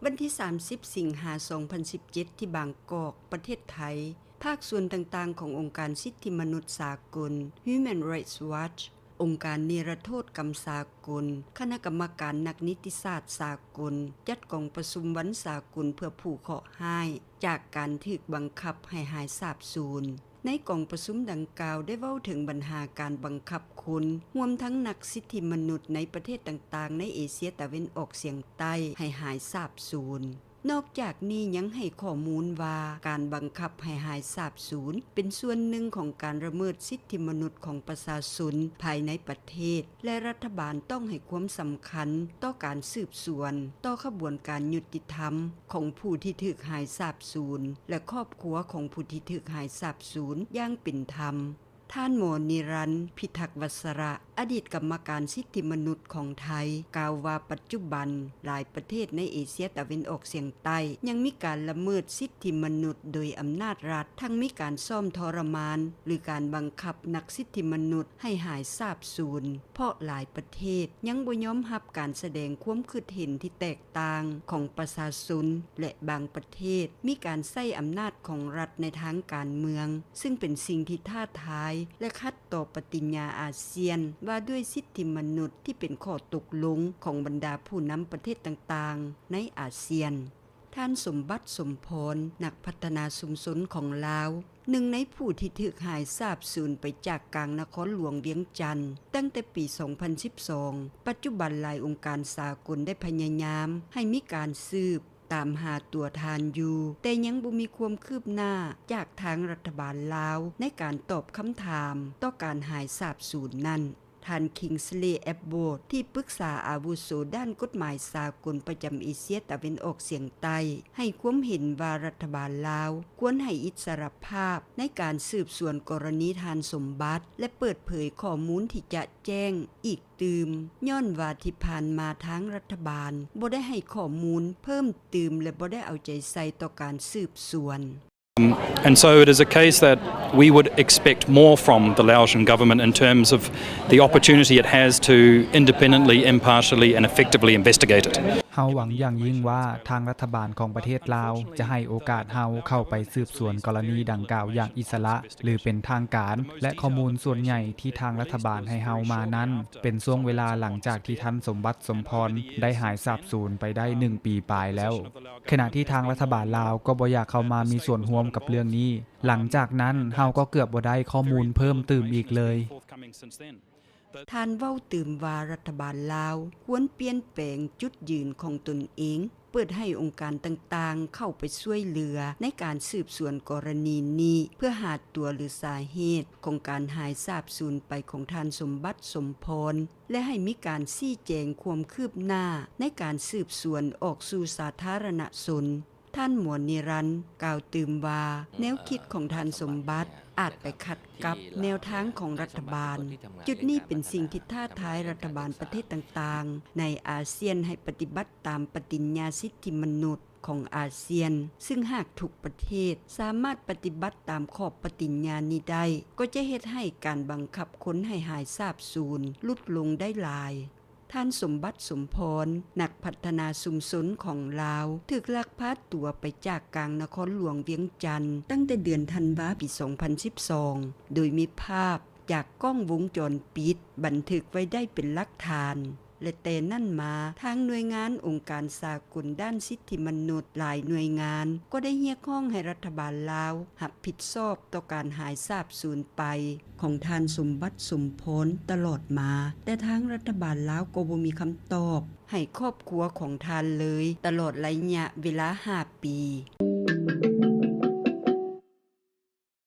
ວັນທີສາມສິບ ສິງຫາ ສອງພັນສິບເຈັດ ທີ່ບາງກອກ, ປະເທດໄທ, ພາກສ່ວນຕ່າງໆຂອງອົງການສິດທິມະນຸດສາກົນ Human Rights Watch, ອົງການນິລະໂທດກຳສາກົນ, ຄະນະກຳມະການນັກນິຕິສາດສາກົນ ຈັດກອງປະຊຸມວັນສາກົນເພື່ອຜູ້ເຄາະຮ້າຍຈາກການຖືກບັງຄັບໃຫ້ຫາຍສາບສູນ. ໃນກອງປະຊຸມດັ່ງກ່າວໄດ້ເວົ້າເຖິງບັນຫາການບັງຄັບຄົນ, ຮວມທັງນັກສິດທິມະນຸດໃນປະເທດຕ່າງໆໃນເອເຊຍຕາເວັນອອກສຽງໃຕ້ໃຫ້ຫາຍສາບສູນ. ນອກຈາກນີ້ຍັງໃຫ້ຂໍ້ມູນວ່າ ການບັງຄັບໃຫ້ຫາຍສາບສູນເປັນສ່ວນໜຶ່ງຂອງການລະເມີດສິດທິມະນຸດຂອງປະຊາຊົນພາຍໃນປະເທດ ແລະ ລັດຖະບານຕ້ອງໃຫ້ຄວາມສຳຄັນຕໍ່ການສືບສວນ, ຕໍ່ຂະບວນການຍຸຕິທຳຂອງຜູ້ທີ່ຖືກຫາຍສາບສູນ ແລະ ຄອບຄົວຂອງຜູ້ທີ່ຖືກຫາຍສາບສູນຢ່າງເປັນທຳ. ທ່ານ ໝໍ ນິລັນ ພິທັກວັດສະລະ, ອະດີດກຳມະການສິດທິມະນຸດຂອງໄທ ກ່າວວ່າປັດຈຸບັນ ຫຼາຍປະເທດໃນເອເຊຍຕາເວັນອອກສຽງໃຕ້ ຍັງມີການລະເມີດສິດທິມະນຸດໂດຍອຳນາດລັດ, ທັງມີການຊ້ອມທໍລະມານ ຫຼື ການບັງຄັບນັກສິດທິມະນຸດໃຫ້ຫາຍສາບສູນ, ເພາະຫຼາຍປະເທດຍັງບໍ່ຍອມຮັບການສະແດງຄວາມຄິດເຫັນທີ່ແຕກຕ່າງຂອງປະຊາຊົນ ແລະ ບາງປະເທດມີການໃຊ້ອຳນາດຂອງລັດໃນທາງການເມືອງ, ຊຶ່ງເປັນສິ່ງທີ່ທ້າທາຍ ແລະ ຂັດຕໍ່ປະຕິນຍາອາຊຽນວ່າດ້ວຍສິດທິມະນຸດ ທີ່ເປັນຂໍ້ຕົກລົງຂອງບັນດາຜູ້ນຳປະເທດຕ່າງໆໃນອາຊຽນ. ທ່ານ ສົມບັດ ສົມພອນ, ນັກພັດທະນາຊຸມຊົນຂອງລາວ, ໜຶ່ງໃນຜູ້ທີ່ຖືກຫາຍສາບສູນໄປຈາກກາງນະຄອນຫຼວງວຽງຈັນຕັ້ງແຕ່ປີສອງພັນສິບສອງ, ປັດຈຸບັນຫຼາຍອົງການສາກົນໄດ້ພະຍາຍາມໃຫ້ມີການສືບຕາມຫາຕົວທ່ານຢູ່, ແຕ່ຍັງບໍ່ມີຄວາມຄືບໜ້າຈາກທາງລັດຖະບານລາວໃນການຕອບຄຳຖາມຕໍ່ການຫາຍສາບສູນນັ້ນ. ທ່ານ ຄິງສລີ ແອັບໂບດ ທີ່ປຶກສາອາວຸໂສດ້ານກົດໝາຍສາກົນປະຈຳເອເຊຍຕາເວັນອອກສຽງໃຕ້ ໃຫ້ຄວາມເຫັນວ່າລັດຖະບານລາວຄວນໃຫ້ອິດສະຫຼະພາບໃນການສືບສວນກໍລະນີທ່ານສົມບັດ ແລະ ເປີດເຜີຍຂໍ້ມູນທີ່ຈະແຈ້ງອີກຕື່ມ, ຍ້ອນວ່າທີ່ຜ່ານມາທາງລັດຖະບານບໍ່ໄດ້ໃຫ້ຂໍ້ມູນເພີ່ມຕື່ມ ແລະ ບໍ່ໄດ້ເອົາໃຈໃສ່ຕໍ່ການສືບສວນ. Um, and so it is a case that we would expect more from the Laotian government in terms of the opportunity it has to independently, impartially and effectively investigate it. ເຮົາຫວັງຢ່າງຍິ່ງວ່າທາງລັດຖະບານຂອງປະເທດລາວຈະໃຫ້ໂອກາດເຮົາເຂົ້າໄປສືບສວນກໍລະນີດັ່ງກ່າວຢ່າງອິດສະຫຼະ ຫຼື ເປັນທາງການ ແລະ ຂໍ້ມູນສ່ວນໃຫຍ່ທີ່ທາງລັດຖະບານໃຫ້ເຮົາມານັ້ນ ເປັນຊ່ວງເວລາຫຼັງຈາກທີ່ທ່ານ ສົມບັດ ສົມພອນ ໄດ້ຫາຍສາບສູນໄປໄດ້ໜຶ່ງປີປາຍແລ້ວ. ຂະນະທີ່ທາງລັດຖະບານລາວກໍບໍ່ຢາກເຂົ້າມາມີສ່ວນຮ່ວມກັບເລື່ອງນີ້. ຫຼັງຈາກນັ້ນເຮົາກໍເກືອບບໍ່ໄດ້ຂໍ້ມູນເພີ່ມຕື່ມອີກເລີຍ. ທ່ານເວົ້າຕື່ມວ່າລັດຖະບານລາວຄວນປ່ຽນແປງຈຸດຢືນຂອງຕົນເອງ, ເປີດໃຫ້ອົງການຕ່າງໆເຂົ້າໄປຊ່ວຍເຫຼືອໃນການສືບສວນກໍລະນີນີ້ ເພື່ອຫາຕົວ ຫຼື ສາເຫດຂອງການຫາຍສາບສູນໄປຂອງທ່ານ ສົມບັດ ສົມພອນ ແລະ ໃຫ້ມີການຊີ້ແຈງຄວາມຄືບໜ້າໃນການສືບສວນອອກສູ່ສາທາລະນະຊົນ. ທ່ານ ໝວນນິລັນ ກ່າວຕື່ມວ່າ ແນວຄິດຂອງທ່ານສົມບັດອາດໄປຂັດກັບແນວທາງຂອງລັດຖະບານ. ຈຸດນີ້ເປັນສິ່ງທີ່ທ້າທາຍລັດຖະບານປະເທດຕ່າງໆໃນອາຊຽນໃຫ້ປະຕິບັດຕາມປະຕິນຍາສິດທິມະນຸດຂອງອາຊຽນ, ຊຶ່ງຫາກທຸກປະເທດສາມາດປະຕິບັດຕາມຂອບປະຕິນຍານີ້ໄດ້, ກໍຈະເຮັດໃຫ້ການບັງຄັບຄົນໃຫ້ຫາຍສາບສູນຫຼຸດລົງໄດ້ຫຼາຍ. ທ່ານ ສົມບັດ ສົມພອນ ນັກພັດທະນາຊຸມຊົນຂອງລາວ ຖືກລັກພາຕົວໄປຈາກກາງນະຄອນຫຼວງວຽງຈັນ ຕັ້ງແຕ່ເດືອນທັນວາ ປີສອງພັນສິບສອງ ໂດຍມີພາບຈາກກ້ອງວົງຈອນປິດບັນທຶກໄວ້ໄດ້ເປັນຫຼັກຖານ ແລະ ແຕ່ນັ້ນມາ ທາງໜ່ວຍງານອົງການສາກົນດ້ານສິດທິມະນຸດຫຼາຍໜ່ວຍງານ ກໍໄດ້ຮຽກຮ້ອງໃຫ້ລັດຖະບານລາວຮັບຜິດຊອບຕໍ່ການຫາຍສາບສູນໄປ ຂອງທ່ານ ສົມບັດ ສົມພອນ ຕະຫຼອດມາ, ແຕ່ທາງລັດຖະບານລາວກໍບໍ່ມີຄຳຕອບໃຫ້ຄອບຄົວຂອງທ່ານເລີຍ ຕະຫຼອດໄລຍະເວລາຫ້າປີ.